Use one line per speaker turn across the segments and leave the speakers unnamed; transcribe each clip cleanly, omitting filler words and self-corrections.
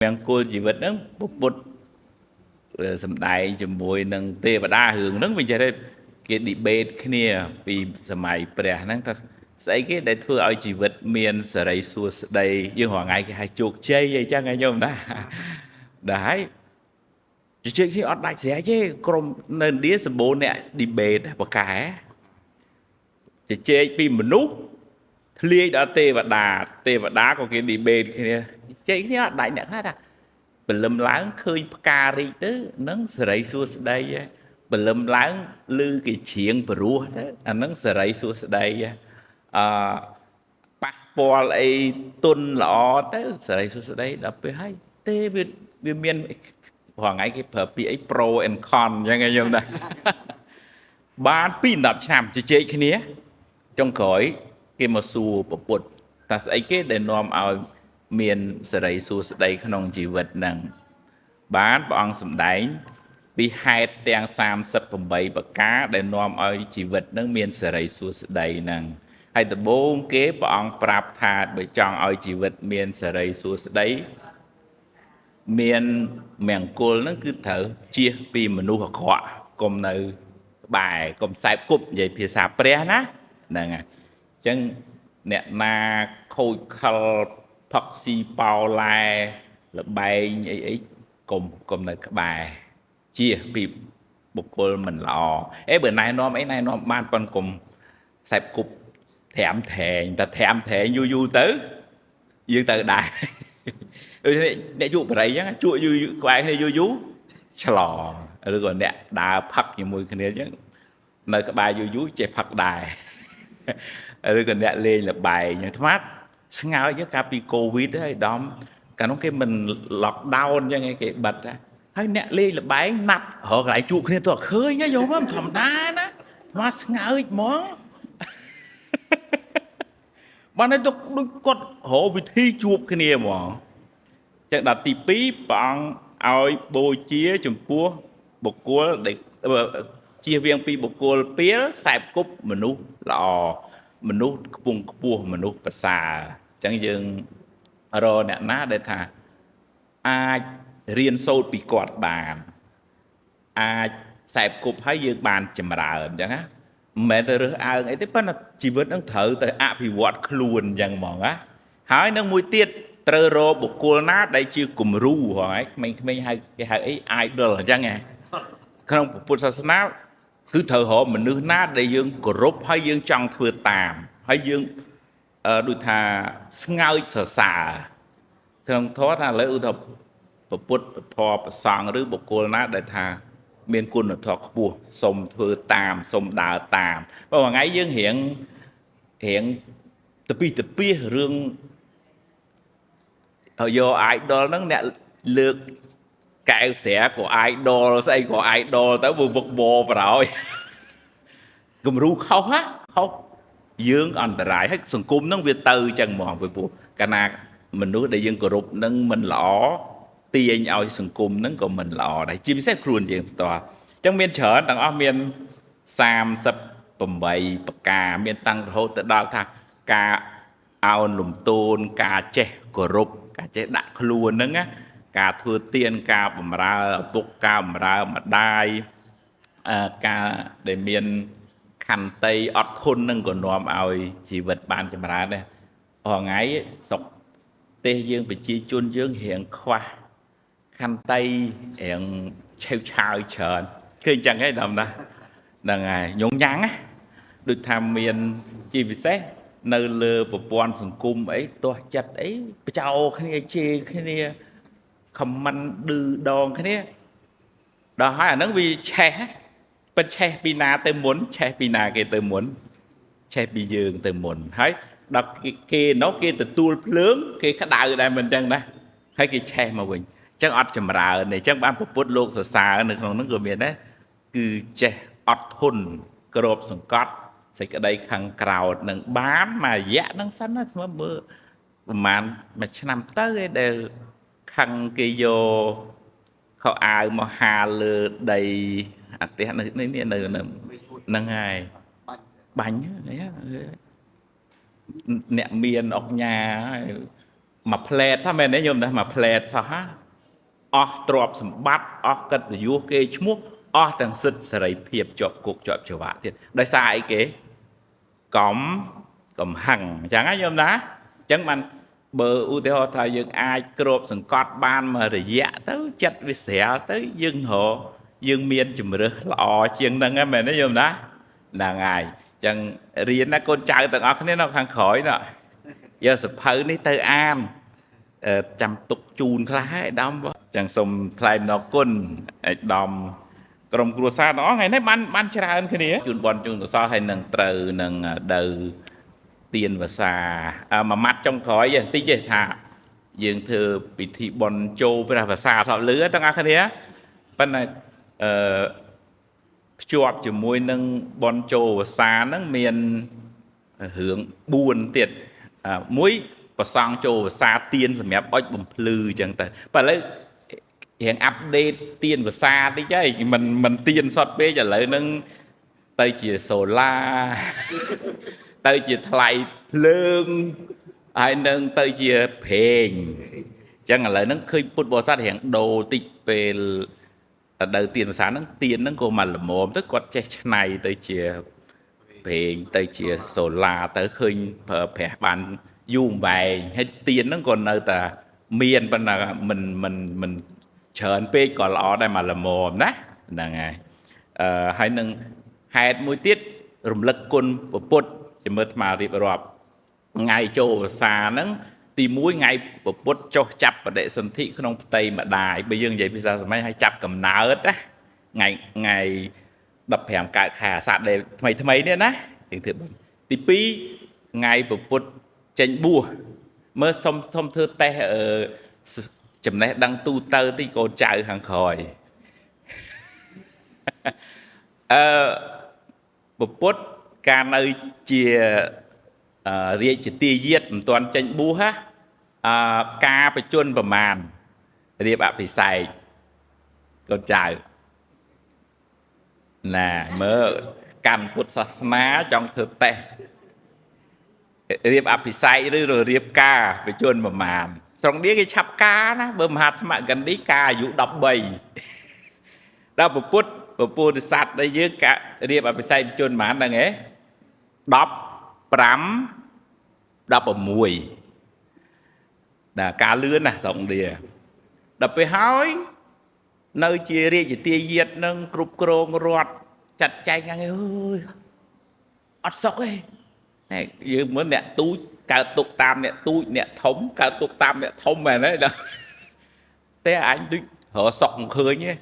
មង្គលជីវិតហ្នឹងពុទ្ធសំដែងជាមួយនឹងទេវតារឿងហ្នឹងវាចេះតែគេ debate គ្នាពីសម័យព្រះហ្នឹងថាស្អីគេដែលធ្វើឲ្យជីវិតមានសេរីសួស្តីយើងរាល់ថ្ងៃគេហៅជោគជ័យអីចឹងឯងញោមណាដល់ហើយជជែកគ្នាអត់ដាច់ស្រេចទេក្រុមនៅឥណ្ឌាសម្បូរអ្នក debate បកែជជែកពីមនុស្សធ្លាយដល់ទេវតាទេវតាក៏គេ debate គ្នាជជែកគ្នាអត់ដាច់អ្នកខ្លះថាព្រលឹមឡើងឃើញផ្ការីកទៅនឹងសេរីសួស្តីហ៎ព្រលឹមឡើងឮគេច្រៀងព្រោះទៅអានឹងសេរីសួស្តីហ៎អឺប៉ះពាល់អីទុនល្អទៅសេរីសួស្តីដល់ពេលហើយទេវាវាមានរាល់ថ្ងៃគេប្រើពាក្យអី pro and con អញ្ចឹងឯងយល់ដែរបាន2 10ឆ្នាំជជែកគ្នាចុងក្រោយគេមកសួរពពុទ្ធថាស្អីគេដែលនាំឲ្យមានសេរីសួស្តីក្នុងជីវិតហ្នឹងបានព្រះអង្គសម្ដែងពីហេតុទាំង38ប្រការដែលនាំឲ្យជីវិតនឹងមានសេរីសួស្តីហ្នឹងហើយដំបូងគេព្រះអង្គប្រាប់ថាបើចង់ឲ្យជីវិតមានសេរីសួស្តីមានមង្គលហ្នឹងគឺត្រូវជៀសពីមនុស្សអាក្រក់កុំនៅក្បែរកុំសែបគប់និយាយភាសាព្រះណាហ្នឹងហើយអញ្ចឹងអ្នកណាខូចខលផឹកស៊ីប៉ោឡែលបែងអីអីកុំកុំនៅក្បែរជៀសពីបុគ្គលមិនល្អអេបើណែនាំអីណែនាំបានប៉ុនកុំសែបគប់ត្រាំត្រែងតែត្រាំត្រែងយូរយូរទៅយើងទៅដែរដូចអ្នកជក់បរិយអញ្ចឹងជក់យូរក្បែរគ្នាយូរយូរឆ្លងឬក៏អ្នកដើរផឹកជាមួយគ្នាអញ្ចឹងនៅក្បែរយូរយូរចេះផឹកដែរឬក៏អ្នកលេងល្បែងអញ្ចឹងអាត្មាស្ងើចកាលពីកូវីដហើយដំកាលនោះគេមិន lockdown អញ្ចឹងឯងគេបិទហើយអ្នកលេងល្បែងណាត់រកកន្លែងជួបគ្នាទៅឃើញយកមកធម្មតាណាអាត្មាស្ងើចហ្មងបានតែដូចគាត់រកវិធីជួបគ្នាហ្មងចឹងដល់ទី2ព្រះអង្គឲ្យបូជាចំពោះបុគ្គលដែលជៀសវាងពីបុគ្គលពីលសែបគប់មនុស្សល្អមនុស្សខ្ពង់ខ្ពស់មនុស្សប្រសើរអញ្ចឹងយើងរកអ្នកណាដែលថាអាចរៀនសូត្រពីគាត់បានអាចសែបគប់ហើយយើងបានចម្រើនអញ្ចឹងណាមិនមែនទៅរើសអើងអីទេប៉ុន្តែជីវិតនឹងត្រូវទៅអភិវឌ្ឍខ្លួនអញ្ចឹងហ្មងណាហើយនឹងមួយទៀតត្រូវរកបុគ្គលណាដែលជាគំរូហ្នឹងក្មេងៗហៅគេហៅអី idol អញ្ចឹងហ៎ក្នុងពុទ្ធសាសនាគឺត្រូវរកមនុស្សណាដែលយើងគោរពហើយយើងចង់ធ្វើតាមហើយយើងដូចថាស្ងើចសរសើរក្នុងធម៌ថាឥឡូវឧទាហរណ៍ពុទ្ធពធប្រសង្ឃឬបុគ្គលណាដែលថាមានគុណធម៌ខ្ពស់សូមធ្វើតាមសូមដើរតាមបើមួយថ្ងៃយើងរៀងរៀងទៅពីទៅពីរឿងយក idol ហ្នឹងអ្នកលើកកែវស្រាក៏ idol ស្អីក៏ idol ទៅវឹកវរប្រោយគំរូខុសណាខុសយើងអន្តរាយហើយសង្គមហ្នឹងវាទៅចឹងហ្មងពីព្រោះកាលណាមនុស្សដែលយើងគោរពហ្នឹងមិនល្អទាញឲ្យសង្គមហ្នឹងក៏មិនល្អដែរជាពិសេសខ្លួនយើងផ្ទាល់អញ្ចឹងមានច្រើនទាំងអស់មាន38ប្រការមានតាំងរហូតទៅដល់ថាការអោនលំទោនការចេះគោរពការចេះដាក់ខ្លួនហ្នឹងណាការធ្វើទានការបំរើឪពុកការបំរើម្ដាយការដែលមានខន្តីអត់ធន់នឹងក៏នាំឲ្យជីវិតបានចម្រើនដែររាល់ថ្ងៃស្រុកទេសយើងប្រជាជនយើងរៀងខ្វះខន្តីរៀងឆេវឆាវច្រើនឃើញចឹងហីដល់ណាហ្នឹងហើយញងញ៉ាំងណាដូចថាមានជាពិសេសនៅលើប្រព័ន្ធសង្គមអីទាស់ចិត្តអីបចោគ្នាជេរគ្នាខមមិនឌឺដងគ្នាដល់ហើយអាហ្នឹងវាឆេះពិតឆេះពីណាទៅមុនឆេះពីណាគេទៅមុនឆេះពីយើងទៅមុនហើយដល់គេនោះគេទទួលភ្លើងគេក្តៅដែរមិនចឹងណាហើយគេឆេះមកវិញអញ្ចឹងអត់ចម្រើនទេអញ្ចឹងបានពុទ្ធលោកសរសើរនៅក្នុងហ្នឹងក៏មានដែរគឺចេះអត់ធន់ក្របសង្កត់សេចក្តីខាងក្រោតនឹងបានមួយរយៈហ្នឹងសិនណាមើលមើលប្រហែលមួយឆ្នាំទៅឯដែលខឹងគេយកខោអាវមកហាលលើដីអាទះនៅនេះនៅហ្នឹងហើយបាញ់អ្នកមានអុកញ៉ាហើយ មួយផ្លែតសោះមែនទេញោមណាមួយផ្លែតសោះហាអស់ទ្រព្យសម្បត្តិអស់កិត្តិយសគេឈ្មោះអស់ទាំងសិទ្ធិសេរីភាពជាប់គុកជាប់ច្បាប់ទៀតដោយសារអីគេកំកំហឹងអញ្ចឹងណាញោមណាអញ្ចឹងបានបើឧទាហរណ៍ថាយើងអាចគ្របសង្កត់បានមួយរយៈទៅចិត្តវាស្រាលទៅយើងរកយើងមានជំរើសល្អជាងហ្នឹងហ្នឹងមែនទេញោមណាហ្នឹងហើយអញ្ចឹងរៀនណាកូនចៅទាំងអស់គ្នានៅខាងក្រោយនោះយកសភៅនេះទៅអានចាំទុកជូនខ្លះហើយអាដាមចឹងសូមថ្លែងអំណរគុណអាដាមក្រុមគ្រួសារទាំងអស់ថ្ងៃនេះបានច្រើនគ្នាជូនបនជូនកុសលហើយនឹងត្រូវនឹងដៅទៀនវសាមួយម៉ាត់ចុងក្រោយបន្តិចទេថាយើងធ្វើពិធីបន់ចូលព្រះវសាធ្លាប់លឺទាំងអស់គ្នាប៉ុន្តែអឺភ្ជាប់ជាមួយនឹងបន់ចូលវសាហ្នឹងមានរឿង4ទៀតមួយប្រសង់ចូលវសាទៀនសម្រាប់អុចបំភ្លឺអញ្ចឹងទៅបើឥឡូវរៀងអាប់ដេតទៀនវសាតិចហើយមិនទៀនសុតពេកឥឡូវហ្នឹងទៅជាសូឡាទៅជាថ្លៃភ្លើងហើយនឹងទៅជាប្រេងអញ្ចឹងឥឡូវហ្នឹងឃើញពុទ្ធបរិស័ទរៀងដូរតិចពេលដៅទៀនវសាហ្នឹងទៀនហ្នឹងក៏មកល្មមទៅគាត់ចេះឆ្នៃទៅជាប្រេងទៅជាសូឡាទៅឃើញប្រើប្រាស់បានយូរវែងហើយទៀនហ្នឹងក៏នៅតែមានប៉ុន្តែមិនច្រើនពេកក៏ល្អដែរមកល្មមណាហ្នឹងហើយអឺហើយនឹងហេតុមួយទៀតរំលឹកគុណពុទ្ធជាមើលអាត្មារៀបរាប់ថ្ងៃចូលវស្សាហ្នឹងទី1ថ្ងៃពុទ្ធចុះចាប់បដិសន្ធិក្នុងផ្ទៃម្ដាយបើយើងនិយាយភាសាសម័យឲ្យចាប់កំណើតណាថ្ងៃ15កើតខែអាសាឍដែលថ្មីថ្មីនេះណាយើងធ្វើបុណ្យទី2ថ្ងៃពុទ្ធចេញបួសមើលសុំធ្វើតេស្តចំណេះដឹងទូទៅទីកូនចៅខាងក្រោយអឺពុទ្ធកាលនៅជារាជទាយាទមិនទាន់ចេញបួសណាការបជនប្រមាណរៀបអភិសេកកូនចៅណាមើលកាន់ពុទ្ធសាសនាចង់ធ្វើតេស្តរៀបអភិសេកឬរៀបការបជនប្រមាណស្រុងនេះគេឆាប់ការណាបើមហាត្មកណ្ឌីការអាយុ13ដល់ពុទ្ធពពុទ្ធស័តដែលយើងការៀបអភិសេកបជនប្រមាណហ្នឹងឯង15 16ណាការលឿនណាស្រុងនេះដល់ពេលហើយនៅជារាជទាយាទនឹងគ្រប់គ្រងរដ្ឋចាត់ចែងហ្នឹងអើយអត់សុខទេណែយើងមើលអ្នកទូចកើតទុកតាមអ្នកទូចអ្នកធំកើតទុកតាមអ្នកធំមែនទេតែអញដូចរកសុខមិនឃើញទេ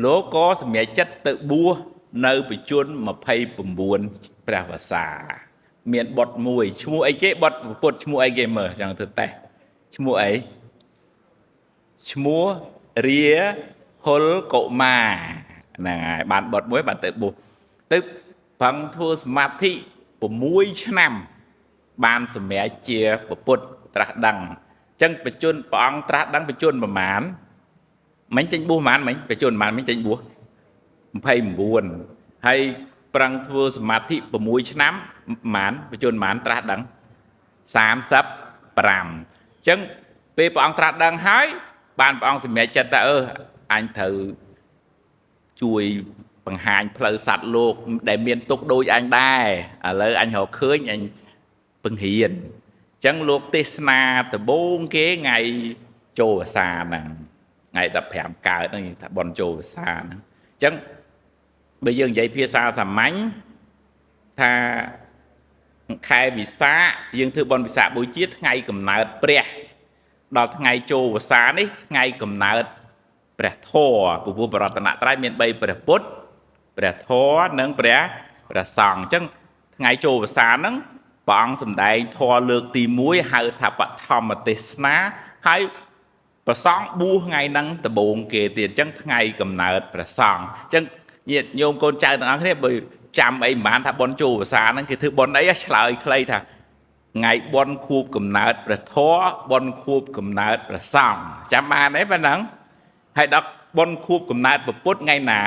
លោកក៏សម្រេចចិត្តទៅបួសនៅបជន29ព្រះវស្សាមានបុត្រមួយឈ្មោះអីគេបុត្រពុទ្ធឈ្មោះអីគេមើលចង់ធ្វើតេស្តឈ្មោះអីឈ្មោះរាហុលកុមារហ្នឹងហើយបានបុត្រមួយបានទៅបួសទៅប្រឹងធ្វើសមាធិ6ឆ្នាំបានសម្រេចជាពុទ្ធត្រាស់ដឹងអញ្ចឹងបជនព្រះអង្គត្រាស់ដឹងបជនប្រមាណមិញចេញបួសប្រមាណមិញបជនប្រមាណមិញចេញបួស29ហើយប្រឹងធ្វើសមាធិ6ឆ្នាំប្រមាណបជនប្រមាណត្រាស់ដឹង35អញ្ចឹងពេលព្រះអង្គត្រាស់ដឹងហើយបានព្រះអង្គសម្រេចចិត្តថាអញត្រូវជួយបង្ហាញផ្លូវសត្វលោកដែលមានទុកដូចអញដែរឥឡូវអញរកឃើញអញបង្រៀនអញ្ចឹងលោកទេសនាដំបូងគេថ្ងៃចូលវស្សាហ្នឹងថ្ងៃ15កើតហ្នឹងថាបន់ចូលវស្សាហ្នឹងអញ្ចឹងបើយើងនិយាយភាសាសាមញ្ញថាខែវិសាខយើងធ្វើបន់វិសាខបូជាថ្ងៃកំណើតព្រះដល់ថ្ងៃចូលវស្សានេះថ្ងៃកំណើតព្រះធម៌ពពុះបរតនត្រ័យមាន3ព្រះពុទ្ធព្រះធម៌និងព្រះសង្ឃអញ្ចឹងថ្ងៃចូលវស្សាហ្នឹងព្រះអង្គសម្ដែងធម៌លើកទី1ហៅថាបឋមទេសនាហើយព្រះសង្ឃបួសថ្ងៃហ្នឹងដំបូងគេទៀតអញ្ចឹងថ្ងៃកំណើតព្រះសង្ឃអញ្ចឹងញាតិញោមកូនចៅទាំងអស់គ្នាបើចាំអីមិនបានថាបុណ្យចូលវស្សាហ្នឹងគេធ្វើបុណ្យអីឆ្លើយខ្លីថាថ្ងៃបុណ្យខួបកំណើតព្រះធម៌បុណ្យខួបកំណើតព្រះសង្ឃចាំបានទេប៉ុណ្ណឹងហើយដល់បុណ្យខួបកំណើតព្រះពុទ្ធថ្ងៃណា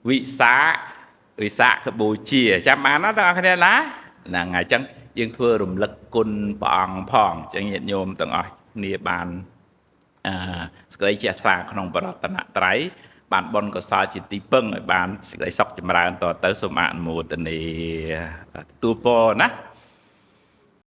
វិសាខបូជាចាំបានណាទាំងអស់គ្នាណាហ្នឹងហើយអញ្ចឹង យើងធ្វើរំលឹកគុណព្រះអង្គផងអញ្ចឹងញាតិញោមទាំងអស់គ្នាបានអឺសេចក្តីជ្រះថ្លាក្នុងបរតនត្រ័យបានបុណ្យកុសលជាទីពឹងឲ្យបានសេចក្តីសុខចម្រើនតទៅសូមអនុមោទនាទទួលពរណា។